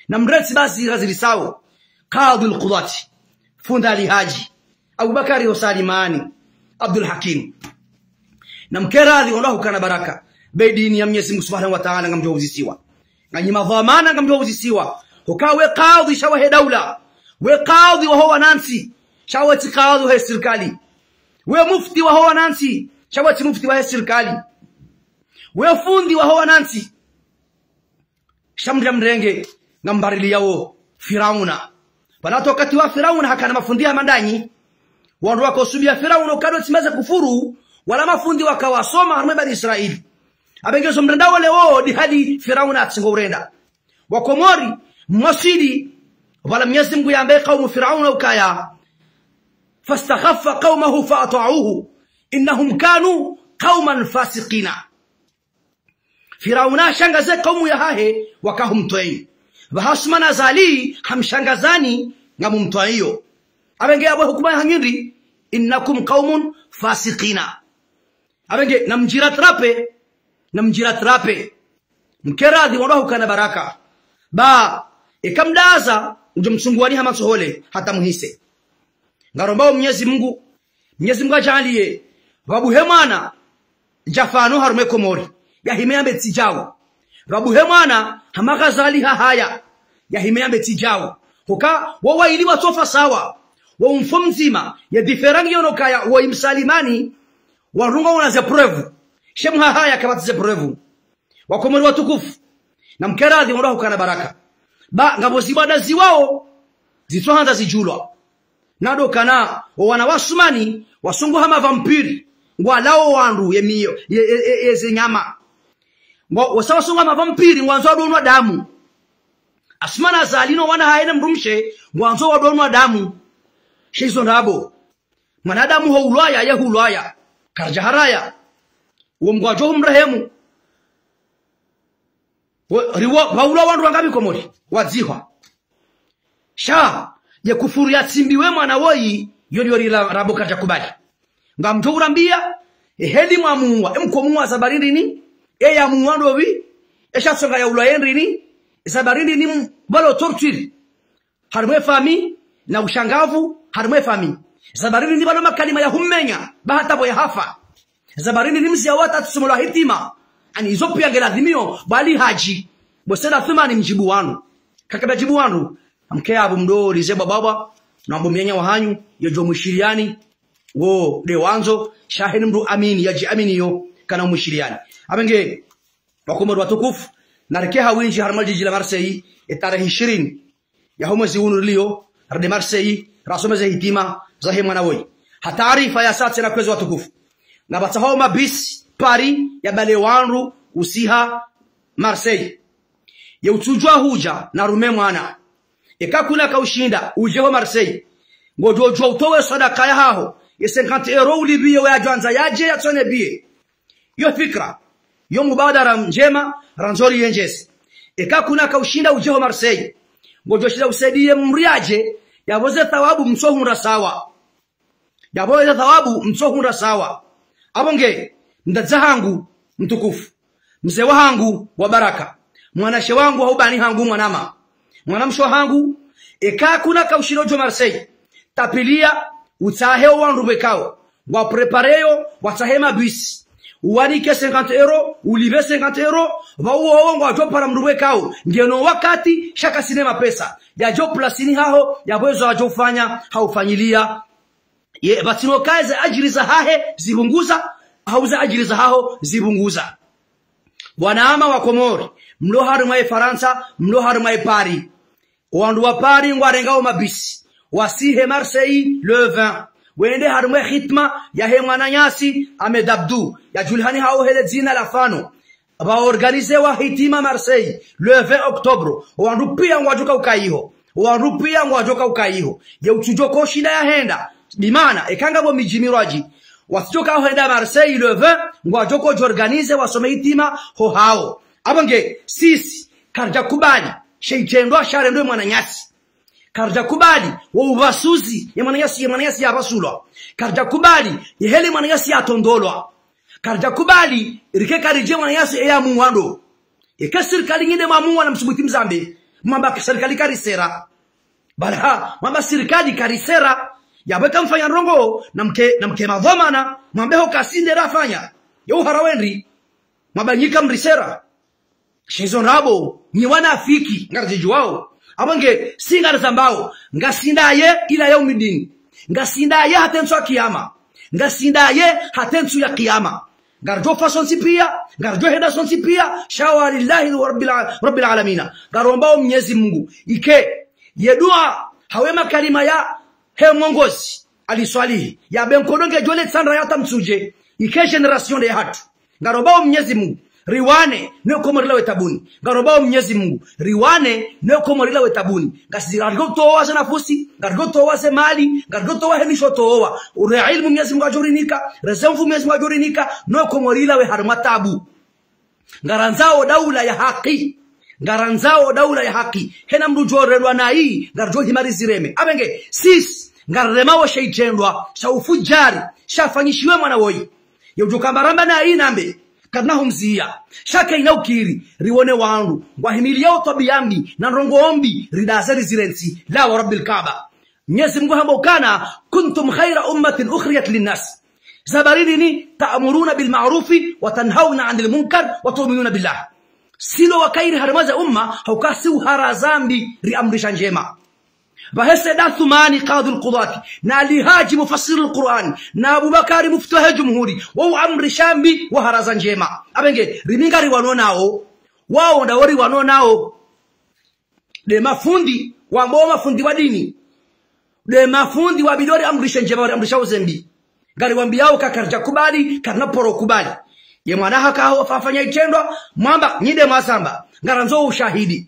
Na mrentsi bazi razilisao. Kadhwi al-Kudhwati. Fundi Ali Hadji. Abubakari ho Salimani. Abdul Hakim. Na mkeradhi wandru hukana baraka. Be dini ya Mwenyezi Mungu Subhanahu wa Ta'ala ngamdjo uzisiwa. Nganyi madhwamana ngamdjo uzisiwa. Huka we kadhwi sha wahe daula. We kadhwi waho wanantsi. Sha we tsi kadhwi wahe sirikali. We mufti waho wanantsi. Sha we tsi mufti wahe sirikali. We fundi waho wanantsi. Sha mndru ya mrenge ngambarili yawo Firauna. Pvanu wakati wa Firauna hakana mafundi hama ndanyi. Wandru waka usubiya Firauna ukado tsi maze kufuru, wala mafundi waka wasoma harumwa Bani Israili. Apvo nge zo mrenda wole wo, ndi hali Firauna atsingo urenda. Wakomori, mwaswili, pvala Mwenyezi Mungu yambe kaumu Firauna ukaya, فاستخف قومه فأطاعوه إنهم كانوا قوما فاسقين. Firauna hashangaze kaumu yahahe waka humtwii. Pvaha Assoumani Azali hamshangazani ngamumtwiiyo. Apvo nge apvo hukuma yahanyu ndi, إنكم قوم فاسقين. Apvo nge namdjirattrape, namdjirattrape. Mkeradhi wandru hukana baraka. Ba, eka mdaza, udjo mtsunguwani hama ntsohole, hata muhise. Ngarombao Mwenyezi Mungu, Mwenyezi Mungu adjaaliye, pvabuhe mwana, dja fanu harumwa Komori, yahime yambe tsi djawu. Pvabuhe mwana, hama Ghazali hahaya, yahime yambe tsi djawu. Huka, wo wayili watsofa sawa, wo mfo mdzima, ye différence ngiyo no kaya, wo imsalimani, warunga wana ze preuve. Sha mhahaya kapvatsi ze preuve. Wakomori watukufu, namkeradhi wandru hukana baraka. Ba, ngapvo zibwada ziwao, zitsohandza zidjulwa. Nado kana, wo wana wa Assoumani, wasongo hama vampiri, ngwalao wandru ye miyo, ye, ye, ye, ye ze nyama. Ngwa, wasa wasongo hama vampiri, ngwandzo wadonwa damu. Assoumani Azali no wana hahe ne mdrumshe, ngwandzo wadonwa damu. Sha izo ndrabo. Mwanadamu ho ulwaya, ye hulwaya. Karadja haraya. Wo Mungu adjo humrehemu. Wo, riwo, pvaulwa wandru wangapvi Komori, wadzihwa. Sha, ye kufuru yatsimbiwe mwana woyi, yo, yo rila rabo karadja kubali. Ngamdjo urambiya, e heli mwamuwa, e mkomuwa za bari ndrini, e yamuwa ndopvi, e sha tsonga yaulwa ye ndrini, Za barini ni m-, balo torture. Harimwa ye fami, na ushangavu, harimwa ye fami. Za barini ni balo makalima ya humenya, ba hata pvo ya hafa. Za barini ni mzee wa tatu somo la hitima. Ani izo pia nge ladhimiyo, bali haji. Bo Said Athumani mdjibu wanu. Kakada djibu wanu. Amke abu mdo lize bwabwabwa, na mbo mnyanya wa hanyu, yo djo mwishiliani, wo de wandzo, sha heni mdru amini, yadji amini yo, kana mwishiliani. Abenge, wakomori watukufu, narike ha windji harimwa djidji la Marseille, ye tarehi ishirini ya ho mwezi unu riliyo, rende Marseille, rasome ze hitima, zahe mwana woyi. Ha taarifa ya sasa na kwezi watukufu. Ngapvatsaho mabisi, Paris, ya bale wandru, usiha, Marseille. Ye utsudjuwa hudja, na rume mwana. Eka kuna kaushinda, udje ho Marseille. Ngodjo djuwa utowe swadaka ya haho, ye cinquante euros ulipviye we yadjwandza yadje yatsone biye. Yo fikra, yo mubadara ndjema, randzo riyendjeze. Eka kuna kaushinda udje ho Marseille. Ngodjo shinda usaidiye mdru yadje, yapvo ze thawabu mtsohundra sawa. Yapvo ze thawabu mtsohundra sawa. Apvo nge, mdzadze hangu, mtukufu. Mze wa hangu, wa baraka. Mwanashe wangu, wa ubani hangu, mwanama. Mwanamshe wa hangu, eka kuna kaushinda udjo Marseille. Tapiliya, utsahe owandru pvwekao. Ngwa prépareyo, watsahe mabisi. Uwanike cinquante euros, ulipve cinquante euros, pvwa uwo ngwadjo para mdru pvwekao. Ngeno wakati, sha kasina mapesa. Yadjo plasini haho, yapvo ezo adjo fanya, haufanyiliya. Ye, pvatsina ukaya ze adjiri zahahe, zipvunguza, hau ze adjiri zahaho, zipvunguza. Wanama wa Komori, mlo harimwa ye Farantsa, mlo harimwa ye Paris. Wandru wa Paris ngwarengao mabisi, wasihe Marseille le vingt. Wende harimwa ye hitima yahe mwananyasi Ahmed Abdou, yadjulihani hao hele dzina la Fano. Pva organisewa hitima Marseille, le vingt octobre. Wandru pia ngwadjoka ukaiho. Wandru pia ngwadjoka ukaiho. Ye utsudjo koshinda yahenda. Bimana, eka ngapvo midji mirwadji. Watsidjoka hwenda Marseille le vingt, ngwadjoko djo organise wasome hitima ho hao. Apvo nge, sisi, karidja kubali, she itrendwa sharendwa ye mwananyasi. Karidja kubali, wo upvasuzi, ye mwananyasi, ye mwananyasi yapvasulwa. Karidja kubali, ye hele mwananyasi yatrondolwa. Karidja kubali, rike karidje mwananyasi eya muwando. Eka sirikali nyi nde mwamuwa na msubuti mzambe, mwamba sirikali karisera. Bala, mwamba sirikali karisera, yapvo eka mfanya ndrongo, na mke, na mke madhwamana, mwambe ho kasi nde rafanya. Yo uhara wendri, mwamba nyi kamrisera. She izo ndrabo, nyi wanafiki, ngaridjidjuwao. Apvo nge, si ngarizambao, ngasi ndaye ila yaumidini. Ngasi ndaye hata entsu ya kiyama. Ngasi ndaye hata entsu ya kiyama. Ngaridjo fa sontsi pia, ngaridjo henda sontsi pia, sha walillahi wa rabbil a-, rabbil alamina. Ngarombao Mnyezi Mungu. Ike, ye dua, hau ye makalima yahe mwongozi, Ali Swalihi, ya be nkodo ngedjo le tsandra ya tamtsudje, ike génération nde hatru. Ngarombao Mnyezi Mungu, riwane, ne Komori lawe tabuni. Ngarombao Mnyezi Mungu, riwane, ne Komori lawe tabuni. Ngasi ngaridjo towa ze nafusi, ngaridjo towa ze mali, ngaridjo towa heni sho towa. Ure ilmu Mnyezi Mungu adjo rinika, re ze nvu Mnyezi Mungu adjo rinika, ne Komori lawe harimwa tabu. Ngarandzao daula ya haki. Ngarandzao daula ya haki. Hena mdru djo relwa nayi, ngaridjo hima rizireme. Apvo nge, sisi, ngariremao she itrendwa, sha ufudjari, shafanyishiwe mwana woyi. Ye udjo kamba ramba nayi nambe, karina humziya. Sha kayina ukiri, riwone wandru, ngwahimiliyao twabiya mbi, na ndrongo mbi, ridaza rizirentsi, la wa rabbil Kaaba. Mnyezi Mungu hamba ukana, كنتم خير أمة أخرجت للناس. Za barini ni, تأمرون بالمعروف وتنهون عن المنكر وتؤمنون بالله. Silo wa kheri harimwa ze umma, hauka si uharaza mbi, riamrisha ndjema. Pvahe Said Athumani Kadhul Kudhwati, na Ali Haji Mufassirul Kurani, na Abubakari Mufti wahe Jumhuri, wo uamrisha mbi, waharaza ndjema. Apvo nge, rimi ngariwano nao, wao ndawo riwano nao. De mafundi, wambo mafundi wa dini. De mafundi wabidi wariamrishe ndjema, wariamrisha uze mbi. Ngariwambiyao ka karidja kubali, karina poro kubali. Ye mwana haka hafanya itrendwa, mwamba, nyi nde mwazamba. Ngarandzo ushahidi.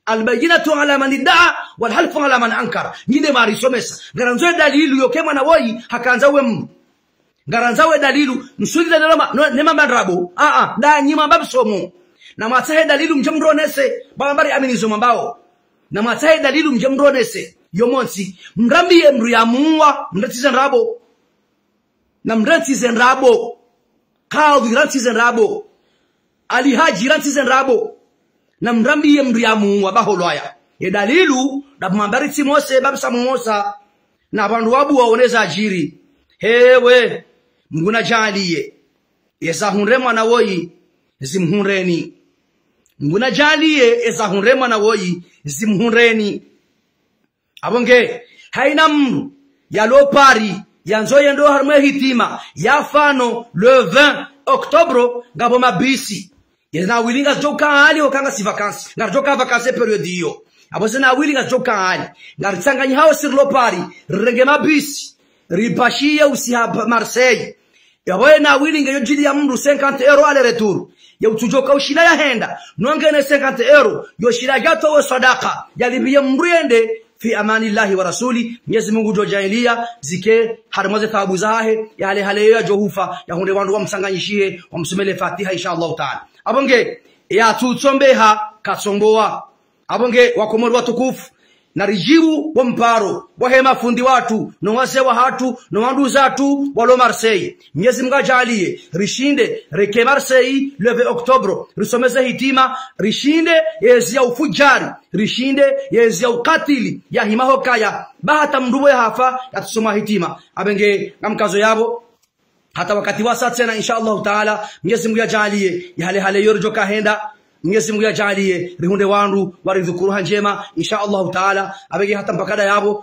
البينة على من ادعى والحلف على من أنكر. Nyi nde mwarisomesa. Ngarandzo ye dalilu yoke mwana woyi, hakandza we mdru. Ngarandzo we dalilu, msuli dalilu ma, no, ne mamba ndrabo. A, a, nda nyi mamba msomo. Na mwatsahe dalilu mdje mronese, ba mamba riamini zo mambao. Na mwatsahe dalilu mdje mronese, yo montsi. Mrambiye mdru yamuwa, mrantsi ze ndrabo. Na mrantsi ze ndrabo. Kadhwi rantsi ze ndrabo. Ali Haji rantsi ze ndrabo. Na mrambiye mndru yamuwa baho lwaya. Ye dalilu, ndapvo mambari tsi mose, babisa mumosa. Na wandru wabuwa wone zadjiri. Hewe, Mngu nadjaaliye. Yeza hundre mwana woyi, zimhundreni. Mngu nadjaaliye, yeza hundre mwana woyi, zimhundreni. Apvo nge, haina mndru, yalo Paris, yandzo yende harumwa ye hitima, ya fano, le vingt octobre, ngapvo mabisi. Ye nawili ngazidjo uka hali, oka ngasi vacances. Ngaridjo uka vacances période iyo. Apvo ze nawili ngazidjo uka hali. Ngaritsanganyihao sirilo Paris, rirenge mabisi, ripashiye usiha pa-, Marseille. Yapvo ye nawili nge yo djili ya mndru cinquante euros aller-retour. Ye utsudjoka ushinda yahenda. Nonge ne cinquante euros, yo shinda yatowe swadaka. Yalipviye mndru yende, fi amani llahi wa rasuli, Mnyezi Mungu ngudjo djaaliya, zike, harimwa ze thawabu zahahe, yale hale yo yadjo hufa, yahundre wandru wamtsanganyishihe, wamsomele Fatiha, insha Allahu Taala. Apvo nge, yatsutsombeha, katsombowa. Apvo nge, Wakomori watukufu, naridjibu wo mparo, wahe mafundi watru, no wazee wahatru, no wanduzatru, walo Marseille. Mnyezi Mungu nadjaaliye, rishinde, reke Marseille, le vingt octobre, risomeze hitima, rishinde, yezi ya ufudjari, rishinde, yezi ya ukatili, yahima hokaya, ba hata mndru pvo yahafa, yatsusoma hitima. Apvo nge, ngamkazo yapvo, hata wakati wasa tsena, insha Allahu Taala, Mnyezi Mungu yadjaaliye, yahale hale yo ridjo uka henda, Mnyezi Mungu yadjaaliye, rihundre wandru, waridhukuru ha ndjema, insha Allahu Taala, apvo nge hata mpaka nda yapvo,